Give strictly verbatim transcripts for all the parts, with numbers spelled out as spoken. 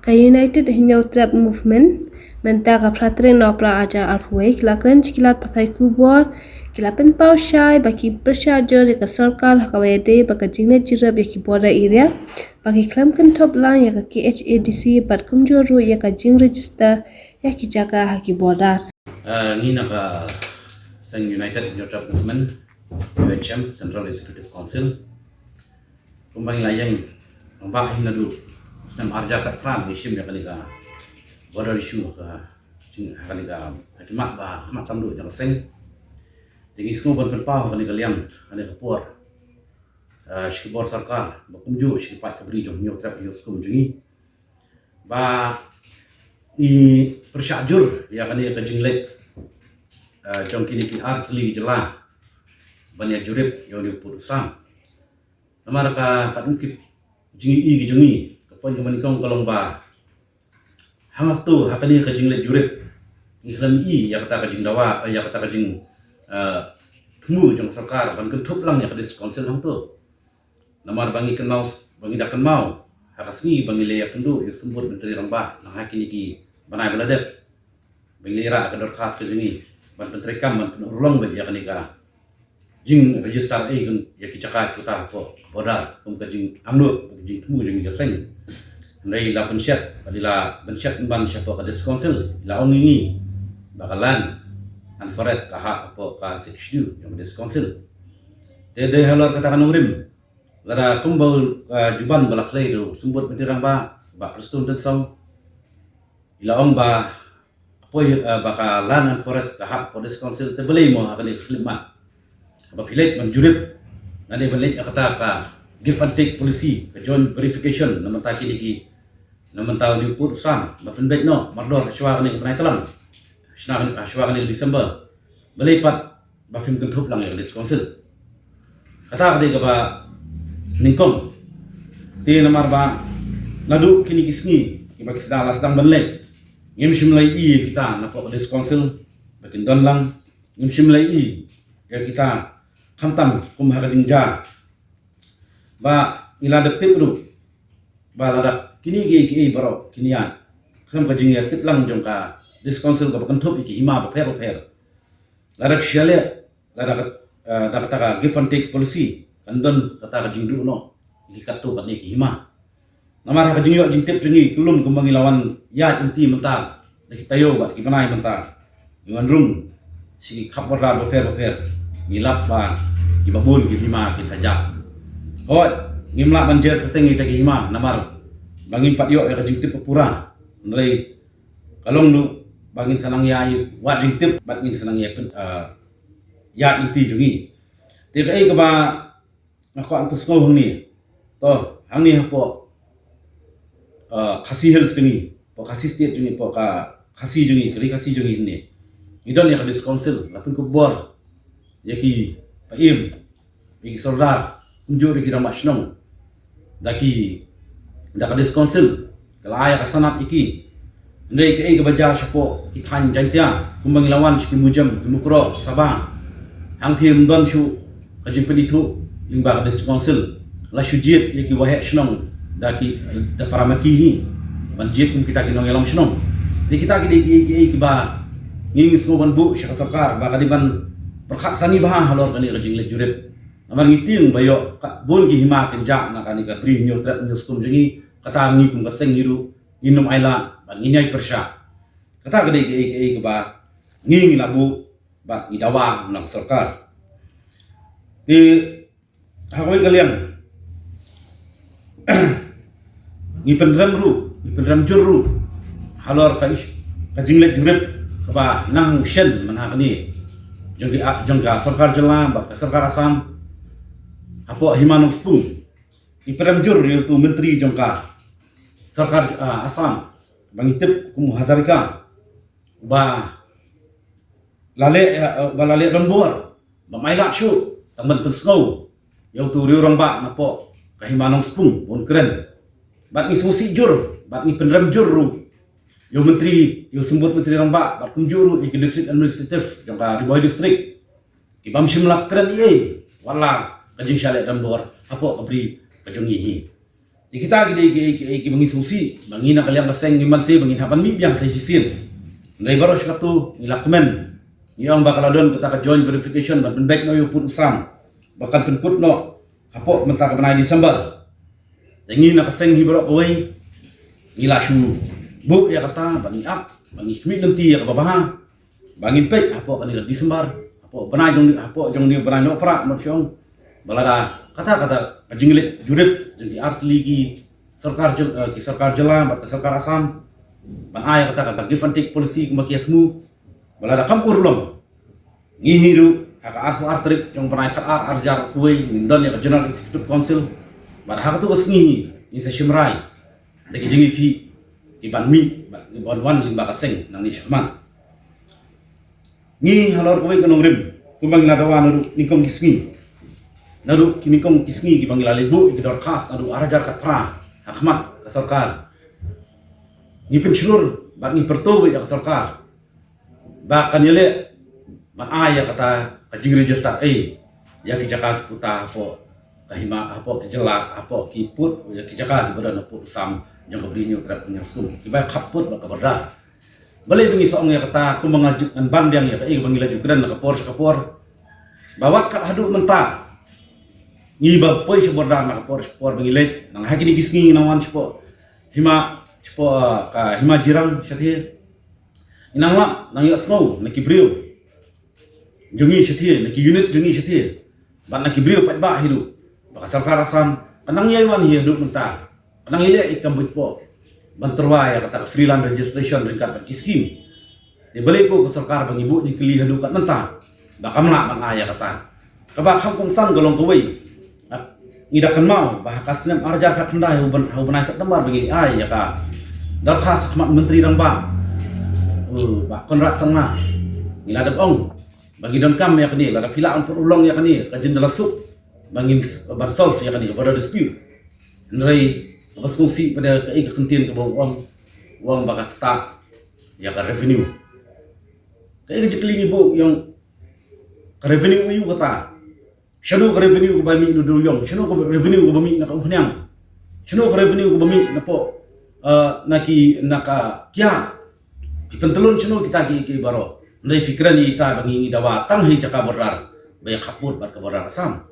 Ka United Hynñiewtrep Movement mynta ka phra tarik Nohprah arhajar arphew wei ki la kren sha ki lad pathai khubor, ki la pynpaw shai ba ki pyrshah jur ïa ka sorkar ha kaba ïadei bad ka jingleit jurip ïa ki border area, ba ki khlem kynthup lang ïa ka K H A D C bad kumjuh ruh ïa ka jingregister ïa ki jaka ha ki border. Ah, ngi na ka seng United Hynñiewtrep Movement, U H M, Central Executive Council. Kumba ngi la ïeng, kumba hi naduh snem arhajar khatphra ngi shim ïa kane ka border issue ha ka jing, ha kane ka, ha ki mat ba, ha ki mat tam duh jong ka seng. Te ngi sngew ban pynpaw ha kane ka liang, ha kane ka por, ah, sha ki bor sorkar, ba kumjuh sha ki paid ka bri jong Hynñiewtrep Hynñiewskum jong ngi, ba ngi pyrshah jur ïa kane ka jingleit, ah, jong kine ki artylli ki jylla ban ïa jurip ïa une u pud u sam. Namar ka, ka dei ki jingïohi ki jong ngi, ka point kaba nyngkong ka long ba hangto ha kane ka jingleit jurip ngi khlem ïohi ïa kata ka jingdawa, ïa kata ka jing, ah, thmu jong sorkar ban kynthup lang ïa ka District Council hangto. Namar ba ngi kynmaw, ba ngi da kynmaw ha ka sngi ba ngi la ïakynduh ïa u Symbud Myntri Rangbah, na ha kine ki bnai ba la dep, ba ngi la ïarah ka dorkhas ka jong ngi ban pyntreikam, ban pynurlong beit ïa kane ka jingregister, eh, ïa ki jaka kita hapoh border, kum ka jingangnud, ka jingthmu jong ngi ka seng. Hynrei la pynshet, la pynshet pynban shapoh ka District Council, la ong ïa ngi ba ka Land and Forest ka hap hapoh ka Sixth Schedule jong ka District Council. Te dei halor kata ka nongrim, lada kumba, ah, juban ba la khlei da u Symbud Myntri Rangbah, Bah Prestone Tynsong, i la ong ba poi, ah, ba ka Land and Forest ka hap hapoh District Council, te balei mo ha kane ka khyllipmat ba phi leit ban jurip, lane ban leit ïa kata ka give and take policy, ka joint verification na bynta kine ki, na bynta une u pud u sam, ba pynbeit noh mardor hashwa kane ka bnai Tlang, hashwa kane, hashwa kane ka December. Balei pat ba phim kynthup lang ïa ka District Council? Kata ka dei kaba nyngkong. Te namar ba naduh kine ki sngi kiba ki sdang, la sdang ban leit, ngim shym la ïohi ïa kita napoh ka District Council ba kin don lang, ngim shym la ïohi ïa kita khamtam kum ha ka jingjia ba ngi la dep tip ruh ba lada kine kiei kiei baroh kin ïaid khlem ka jingïatip lang jong ka District Council kaba kynthup ïa ki hima bapher bapher, lada ki shu leh, lada ka, eh, da kata ka give and take policy, kan don kata ka jingduh noh ïa ki katto katne ki hima. Namar ha ka jingïoh jingtip jong ngi, ka lum kumba ngi la wan ïaid lynti mynta da ki taïew bad ki bnai mynta, ngi wan rung sha ki khap border bapher bapher, ngi lap ba kiba bun ki hima kin sa jah. Hooid, ngim lah ban jer kyrteng ïa kita ki hima namar ba ngim pat ïoh ïa ka jingtip ba pura. Hynrei ka long ruh ba ngin sa nang ïai wad jingtip bad ngin sa nang ïai pyn, ah, ïaid lynti jong ngi. Te kaei kaba nga kwah pynsngew hangne, to, hangne hapoh, ah, Khasi Hills jong ngi, hapoh Khasi State jong ngi, hapoh ka Khasi jong ngi, ka Ri Khasi jong ngi hangne, ngi don ïa ka District Council, la pynkup bor ïa ki paiem, ïa ki sordar, kumjuh ruh ïa ki rangbah shnong, da ki, da ka District Council ka la ai ïa ka sanad ïa ki. Hynrei kaei kaba jia shapoh ki thaiñ Jaintia, kumba ngi la wan sha ki Mujem, ki Mukroh, ki Sabha, hangthie ym don shuh ka jingpynithuh lyngba ka District Council. La shu jied ïa ki waheh shnong da ki, da para maki hi, ban jied kum kita ki nongïalam shnong. Te kita ki dei kiei kiei kiba ngi, ngi sngew ban buh sha ka sorkar ba ka dei ban pyrkhat sani bha halor kane ka jingleit jurip. Namar ngi tieng ba ïoh ka bun ki hima kin jah na kane ka Bri Hynñiewtrep Hynñiewskum jong ngi, kata ngi kum ka seng ngi ruh ngin ym ailad bad ngin ïai pyrshah. Kata ka dei kaei kaei kaba ngi, ngi la buh bad ngi dawa na ka sorkar. Te ha kawei ka liang ngi pynrem ruh, ngi pynrem jur ruh halor ka ish-, ka jingleit jurip kaba nang shen mynta kane jong ki, jong ka sorkar jylla bad ka sorkar Assam hapoh Hima Nongspung. Ngi pynrem jur ïa utu u myntri jong ka sorkar, ah, Assam ba ngi tip kum u Hazarika, ba la leh, eh, ba la leh donbor, bym ailad shuh, tang ban pynsngew ïa utu u riew rangbah napoh ka Hima Nongspung ba un kren. Bad ngi sngewsih jur bad ngi pynrem jur ruh ïa u myntri, ïa u Symbud Myntri Rangbah bad kumjuh ruh ïa ki District Administrative jong ka Ri Bhoi District, ki bym shym la kren ei ei wat la ka jingshah leh donbor hapoh ka bri ka jong ngi hi. Te kita ki dei ki, ki, ki ba ngi sngewsih ba ngi na ka liang ka seng ngim banse ba ngin hap ban mih biang sa shisien. Hynrei baroh shi katta ngi la kmen, ngi ong ba ka la don kata ka joint verification ban pynbeit noh ïa u pud u sam ba kan pynkut noh hapoh mynta ka bnai December. Te ngi na ka seng hi baroh kawei ngi la shu buh ïa kata ba ngi ap, ba ngi khmih lynti ïa kaba bha, ba ngin peit hapoh kane ka December, hapoh bnai jong, hapoh jong ne u bnai Nohprah, mut shong ba lada kata, kata ka jingleit jurip jong ki artylli ki sorkar jyl-, eh, ki sorkar jylla bad ka sorkar Assam ban ai kata ka give and take policy kumba ki ïa thmu, ba lada kam urlong, ngi hi ruh ha ka arphew ar tarik jong u bnai khatar, ar hajar khatwei, ngin don ïa ka General Executive Council. Bad ha katu ka sngi hi ngin sa shim rai da ki jingïakhih ki ban mih bad ki ban wan lyngba ka seng nangne shakhmat. Ngi halor kawei ka nongrim, kumba ngi la dawa naduh nyngkong ki sngi, naduh ki nyngkong ki sngi kiba ngi la leit buh ïa ki dorkhas naduh ar hajar khatphra ha khmat ka sorkar, ngi pynshlur bad ngi pyrto ïa ka sorkar ba kan ïaleh ban ai ïa kata ka jingregister ei ïa ki jaka ki puta hapoh ka hima, hapoh ki jylla, hapoh ki pud, ïa ki jaka kiba don ha pud u sam jong ka Bri Hynñiewtrep Hynñiewskum, kiba khap pud bad ka border. Balei ba ngi sa ong ïa kata? Kumba nga ju, ngan ban biang ïa kaei ba ngi la ju kren na ka por sha ka por, ba wat kat haduh mynta ngi ba poi sha border na ka por sha ka por ba ngi leit, nang ha kine ki sngi ngi nang wan shapoh hima, shapoh, eh, ka hima Jirang shathie. Ngi nang lap, nang ïohsngew na ki briew jong ngi shathie, na ki unit jong ngi shathie, bad na ki briew paidbah hi ruh, ba ka sorkar Assam ka nang ïai wan hi haduh mynta, ka nang ïaleh ïa ka kam beit poh ban tyrwa ïa kata ka free land registration ryngkat bad ki skim. Te balei ko ka sorkar ba ngi buh jingkylli haduh kat mynta ba kam lah ban ai ïa kata? Kaba kham kongsan ka long kawei. Ah, ngi da kynmaw ba ha ka snem ar hajar khatkhyndai, ha u bnai, ha u bnai September ba ngi ai ïa ka dorkhas ha khmat Myntri Rangbah, u Bah Conrad Sangma, ngi la dep ong ba ngi donkam ïa kane, lada phi lah ban pynurlong ïa kane ka jingdala suk ba ngin s-, ban solve ïa kane ka border dispute. Hynrei kaba sngewsih pat de kaei ka kyntien kaba u ong, u ong ba ka ktah ïa ka revenue. Kaei ka jingkylli ngi buh, ïa ka revenue u ïa kata? Shano ka revenue kaba mih na u dewïong? Shano ka revenue kaba mih na ka umphniang? Shano ka revenue kaba mih na poh, eh, na ki, na ka kiad? Ki pyntlun shano kita ki, ki baroh? Hynrei phi kren ïa ita ba ngi, ngi dawa tang ha i jaka border ba ïa khap pud bad ka border Assam.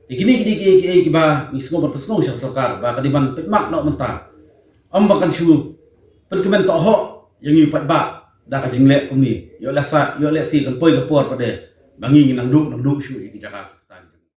Te kine ki dei ki, ki, kiba ngi sngew ban pynsngew sha ka sorkar ba ka dei ban peit mat noh mynta. Ym ba kan shu pynkmen tohok ïa ngi paidbah da ka jingleh kumne. Ïoh lehse, ïoh lehse kan poi ka por pat de ba ngi ngi nang duh, nang duh shuh ïa ki jaka.